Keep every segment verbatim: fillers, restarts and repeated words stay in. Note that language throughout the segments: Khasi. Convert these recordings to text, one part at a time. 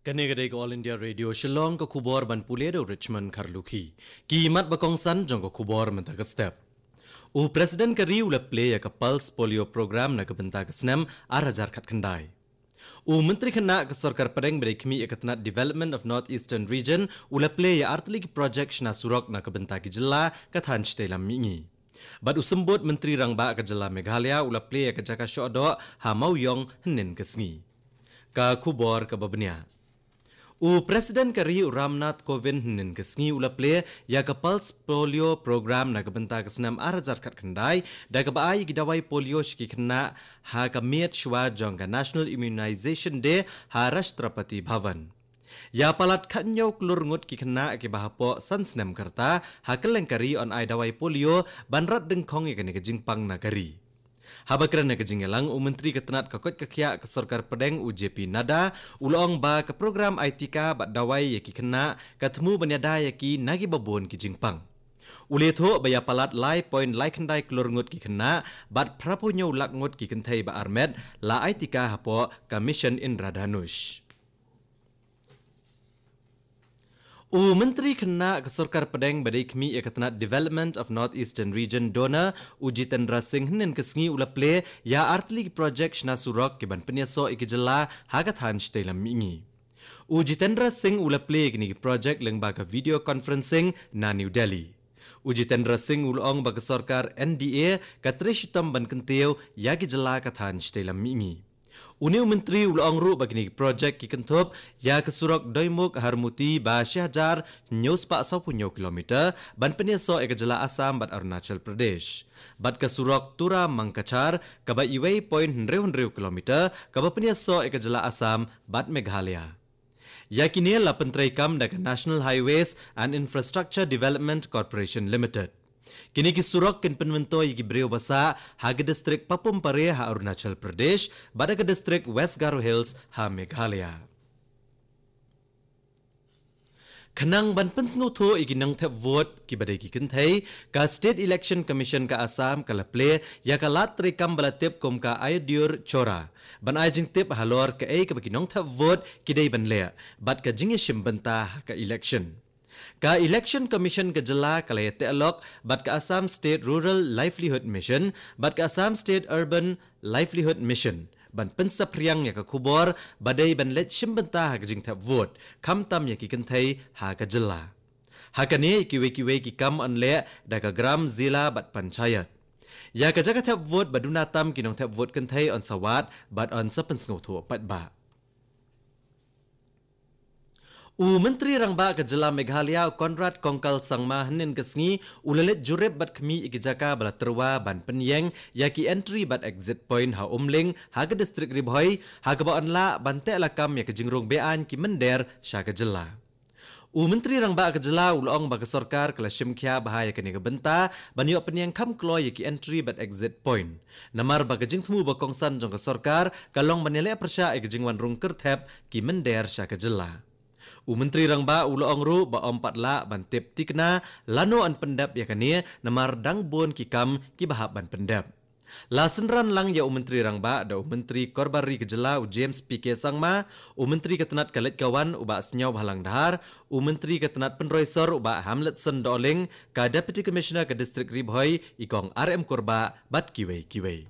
Kane ka dei ka All India Radio Shillong, ka khubor ban pule da u Richmond Kharlukhi. Ki mat ba kongsan jong ka khubor mynta ka step. U President ka ri u la plie ïa ka Pulse Polio Program na ka bynta ka snem ar hajar khatkhyndai. U Myntri Khynnah ka Sorkar Pdeng ba dei khmih ïa ka tnat Development of North Eastern Region u la plie ïa artylli ki projek shna surok na ka bynta ki jylla ka thaiñ shatei lam mihngi. Bad u Symbud Myntri Rangbah ka jylla Meghalaya u la plie ïa ka jaka shoh doh ha Mawïong hynnin ka sngi. Ka khubor kaba bniah. U President ka ri u Ramnath Kovind hynnin ka sngi u la plie ïa ka Pulse Polio Program na ka bynta ka snem ar hajar khatkhyndai da kaba ai ïa ki dawai polio sha ki khynnah ha ka miet shuwa jong ka National Immunization Day ha Rashtrapati Bhavan. Ïa palat khathynñiew klur ngut ki khynnah kiba hapoh san snem ka rta ha kylleng ka ri yn ai dawai polio ban rat dyngkhong ïa kane ka jingpang na ka ri. Haba kren ha ka jingïalang u Myntri ka tnat ka koit ka khiah ka Sorkar Pdeng u J P Nadda u la ong ba ka program ai tika bad dawai ïa ki khynnah ka thmu ban ïada ïa ki na kiba bun ki jingpang. U la ïathuh ba ïa palat lai point lai khyndai klur ngut ki khynnah bad phra phew hynñiew lak ngut ki kynthei ba armet la ai tika hapoh ka Mission Indradhanush. U Myntri Khynnah ka Sorkar Pdeng ba dei khmih ïa ka tnat Development of North Eastern Region, DoNER, u Jitendra Singh hynnin ka sngi u la plie ïa artylli ki projek shna surok ki ban pynïasoh ïa ki jylla ha ka thaiñ shatei lam mihngi. U Jitendra Singh u la plie ïa kine ki projek lyngba ka video conferencing na New Delhi. U Jitendra Singh u la ong ba ka sorkar N D A ka trei shitom ban kyntiew ïa ki jylla ka thaiñ shatei lam mihngi. Une u Myntri u la ong ruh ba kine ki projek ki kynthup ïa ka surok Doimukh Harmoti ba shi hajar hynñiew spah sawphew hynñiew kilometer ban pynïasoh ïa ka jylla Assam bad Arunachal Pradesh. Bad ka surok Tura Mangkachar kaba iwei point hynriew hynriew kilometer kaba pynïasoh ïa ka jylla Assam bad Meghalaya. Ïa kine la pyntreikam da ka National Highways and Infrastructure Development Corporation Limited. Kine ki surok kin pynmyntoi ïa ki briew ba sah ha ka distrik Papum Pare ha Arunachal Pradesh bad ha ka distrik West Garo Hills ha Meghalaya. Khnang ban pynsngewthuh ïa ki nongthep vote kiba dei ki kynthei, ka State Election Commission ka Assam ka la plie ïa ka lad treikam ba la tip kum ka Ayudir Chora ban ai jingtip halor kaei kaba ki nongthep vote ki dei ban leh bad ka jingïashim bynta ha ka election. Ka Election Commission ka jylla ka la ïateh lok bad ka Assam State Rural Livelihood Mission bad ka Assam State Urban Livelihood Mission ban pynsaphriang ïa ka khubor ba dei ban leit shim bynta ha ka jingthep vote, khamtam ïa ki kynthei ha ka jylla. Ha kane ïa kiwei kiwei ki kam yn leh da ka gram, zila bad panchayat. Ïa ka jaka thep vote ba duna tam ki nongthep vote kynthei yn sa wad bad yn sa pynsngewthuh paidbah. U Myntri Rangbah ka jylla Meghalaya u Conrad Kongkal Sangma hynnin ka sngi u la leit jurip bad khmih ïa ki jaka ba la tyrwa ban pynïeng ïa ki entry bad exit point ha Umling ha ka distrik Ri Bhoi ha kaba yn lah ban teh lakam ïa ka jingrung be-aiñ ki mynder sha ka jylla. U Myntri Rangbah ka jylla u la ong ba ka sorkar ka la shim khia bha ïa kane ka bynta ban ïoh pynïeng kham kloi ïa ki entry bad exit point. Namar ba ka jingthmu ba kongsan jong ka sorkar ka long ban ïaleh pyrshah ïa ka jingwan rung kyrthep ki mynder sha ka jylla. U Myntri Rangbah u la ong ruh ba ym pat lah ban tip thikna lano yn pyndep ïa kane namar dang bun ki kam kiba hap ban pyndep. La synran lang ïa u Myntri Rangbah da u Myntri Korbar Ri ka jylla u James P K Sangma, u Myntri ka tnat ka leit ka wan u Bah Sniawbhalang Dhar, u Myntri ka tnat pynroi sor u Bah Hamletson Dohling, ka Deputy Commissioner ka District Ri Bhoi i Kong R M Kurbah bad kiwei kiwei.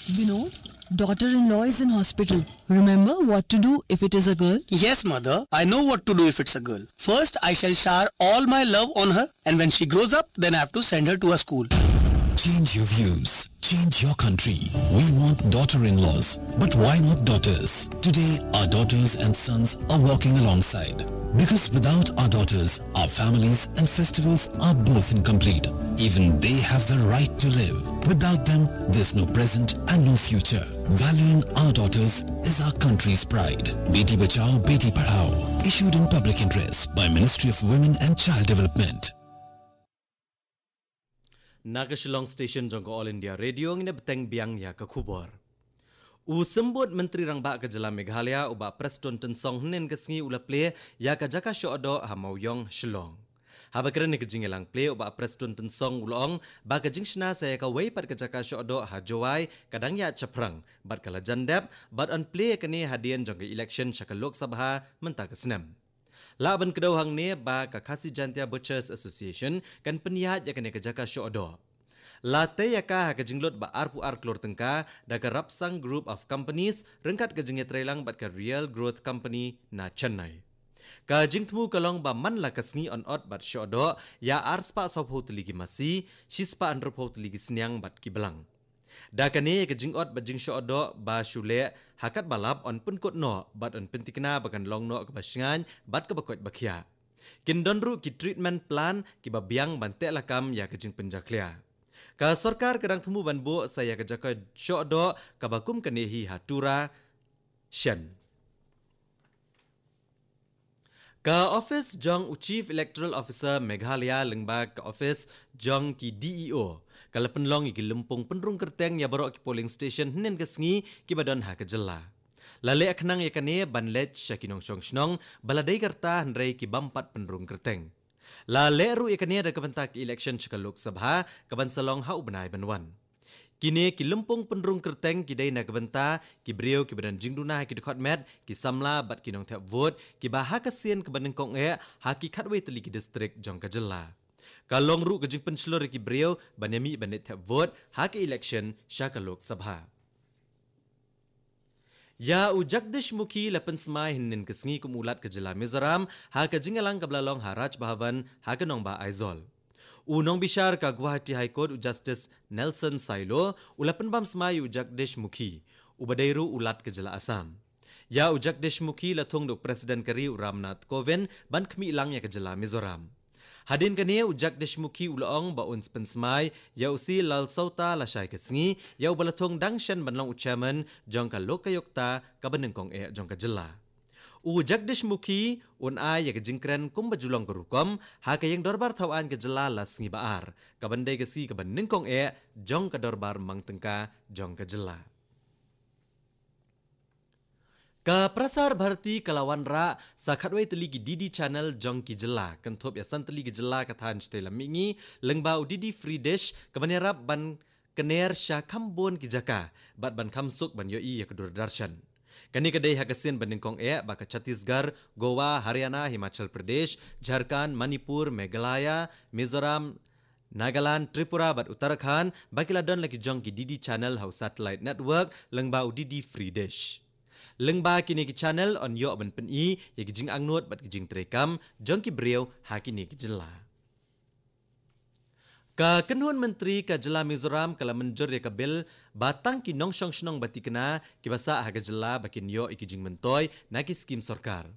Vinod, daughter-in-law is in hospital. Remember what to do if it is a girl? Yes, mother. I know what to do if it's a girl. First, I shall shower all my love on her, and when she grows up, then I have to send her to a school. Change your views. Change your country. We want daughter-in-laws. But why not daughters? Today, our daughters and sons are walking alongside. Because without our daughters, our families and festivals are both incomplete. Even they have the right to live. Without them, there's no present and no future. Valuing our daughters is our country's pride. Beti Bachao, Beti Padhao. Issued in public interest by Ministry of Women and Child Development. Na ka Shillong Station jong ka All India Radio ngin ïa bteng biang ïa ka khubor. U Symbud Myntri Rangbah ka jylla Meghalaya u Bah Prestone Tynsong hynnin ka sngi u la plie ïa ka jaka shoh doh ha Mawïong, Shillong. Haba kren ha ka jingïalang plie, u Bah Prestone Tynsong u la ong ba ka jingshna sa ïa kawei pat ka jaka shoh doh ha Jowai ka dang ïaid shaphrang bad ka la jan dep, bad yn plie ïa kane hadien jong ka election sha ka Lok Sabha mynta ka snem. Lah ban kdew hangne ba ka Khasi Jaintia Butchers Association kan pynïaid ïa kane ka jaka shoh doh. La tei ïa ka ha ka jinglut ba arphew ar klur tyngka da ka Rapsang Group of Companies ryngkat ka jingïatreilang bad ka Real Growth Company na Chennai. Ka jingthmu ka long ba man la ka sngi yn ot bad shoh doh ïa ar spah sawphew tylli ki masi, shi spah hynriewphew tylli ki sniang bad ki blang. Da kane ka jingot bad jingshoh doh ba shu leh ha katba lap yn pynkut noh bad yn pynthikna ba kan long noh kaba shngaiñ bad kaba koit ba khiah. Kin don ruh ki treatment plant kiba biang ban teh lakam ïa ka jingpynjakhlia. Ka sorkar ka dang thmu ban buh sa ïa ka jaka shoh doh kaba kum kane hi ha Tura, Shan. Ka office jong u Chief Electoral Officer Meghalaya lyngba ka office jong ki D E O ka la pynlong ïa ki lympung pynrung kyrteng ïa baroh ki polling station hynnin ka sngi kiba don ha ka jylla. La leh khnang ïa kane ban leit sha ki nongshong shnong ba la dei ka rta hynrei ki bym pat pynrung kyrteng. La leh ruh ïa kane da ka bynta ka election sha ka Lok Sabha kaban sa long ha u bnai ban wan. Kine ki lympung pynrung kyrteng ki dei na ka bynta ki briew kiba don jingduna ha ki dkhot met, ki samla bad ki nongthep vote kiba ha ka sien kaba nyngkong eh ha ki khatwei tylli ki district jong ka jylla. Ka long ruh ka jingpynshlur ïa ki briew ban ïa mih ban leit thep vote ha ka election sha ka Lok Sabha. Ïa u Jagdish Mukhi la pynsmai hynnin ka sngi kum u Lat ka jylla Mizoram ha ka jingïalang kaba la long ha Raj Bhavan ha ka nongbah Aizawl. U nongbishar ka Guwahati High Court u Justice Nelson Sailo u la pynbam smai ïa u Jagdish Mukhi, uba dei ruh u Lat ka jylla Assam. Ïa u Jagdish Mukhi la thung da u President ka ri u Ramnath Kovind ban khmih lang ïa ka jylla Mizoram. Hadien kane u Jagdish Mukhi u la ong ba un pynsmai ïa u C Lalsouta lashai ka sngi, ïa uba la thung dang shen ban long u chairman jong ka Lokayukta kaba nyngkong eh jong ka jylla. U Jagdish Mukhi un ai ïa ka jingkren kumba ju long ka rukom ha ka ïing dorbar thaw aiñ ka jylla la sngi ba ar, kaban dei ka sngi kaba nyngkong eh jong ka dorbar mang tyngka jong ka jylla. Ka Prasar Bharati ka la wanrah sa khatwei tylli ki D D channel jong ki jylla, kynthup ïa san tylli ki jylla ka thaiñ shatei lam mihngi, lyngba u D D Free Dish kaban ïarap ban kner sha kham bun ki jaka bad ban kham suk ban ïohi ïa ka Doordarshan. Kane ka dei ha ka sien ba nyngkong eh ba ka Chhattisgarh, Goa, Haryana, Himachal Pradesh, Jharkhand, Manipur, Meghalaya, Mizoram, Nagaland, Tripura bad Uttarakhand ba ki la don la ki jong ki D D channel ha u satellite network lyngba u D D Free Dish. Lyngba kine ki channel yn ïoh ban pyni ïa ki jingangnud bad ki jingtreikam jong ki briew ha kine ki jylla. Ka kynhun myntri ka jylla Mizoram ka la mynjur ïa ka bill ba tang ki nongshong shnong ba thikna kiba sah ha ka jylla ba kin ïoh ïa ki jingmyntoi na ki skim sorkar.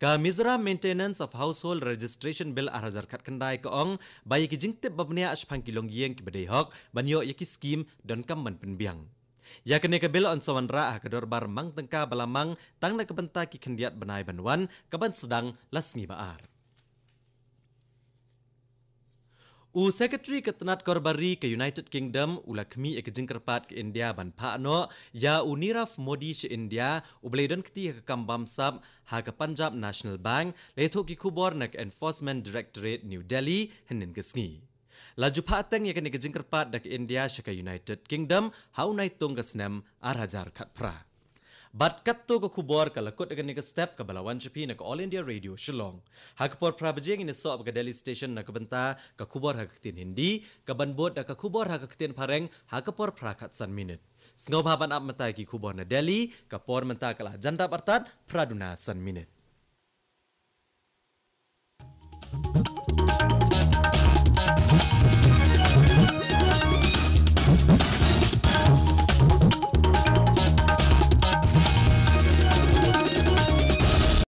Ka Mizoram Maintenance of Household Registration Bill ar hajar khatkhyndai ka ong ba ïa ki jingtip ba bniah shaphang ki longïing kiba dei hok ban ïoh ïa ki skim donkam ban pynbiang. Ïa kane ka bill yn sa wanrah ha ka dorbar mang tyngka ba la mang tang na ka bynta ki khyndiat bnai ban wan, kaban sdang la sngi ba ar. U Secretary ka tnat korbar ri ka United Kingdom u la khmih ïa ka jingkyrpad ka India ban phah noh ïa u Nirav Modi sha India, uba la ïadon kti ha ka kam bamsap ha ka Punjab National Bank, la ïathuh ki khubor na ka Enforcement Directorate, New Delhi, hynnin ka sngi. La ju phah teng ïa kane ka jingkyrpad da ka India sha ka United Kingdom ha u Naitung ka snem ar hajar khatphra. Bad katto ka khubor ka la kut ïa kane ka step kaba la wan sha phi na ka All India Radio Shillong. Ha ka por phra baje ngin ïasoh bad ka Delhi Station na ka bynta ka khubor ha ka ktien Hindi, kaban bud da ka khubor ha ka ktien Phareng ha ka por phra khatsan minit. Sngewbha ban ap mynta ïa ki khubor na Delhi, ka por mynta ka la jan dap artat phra duna san minit.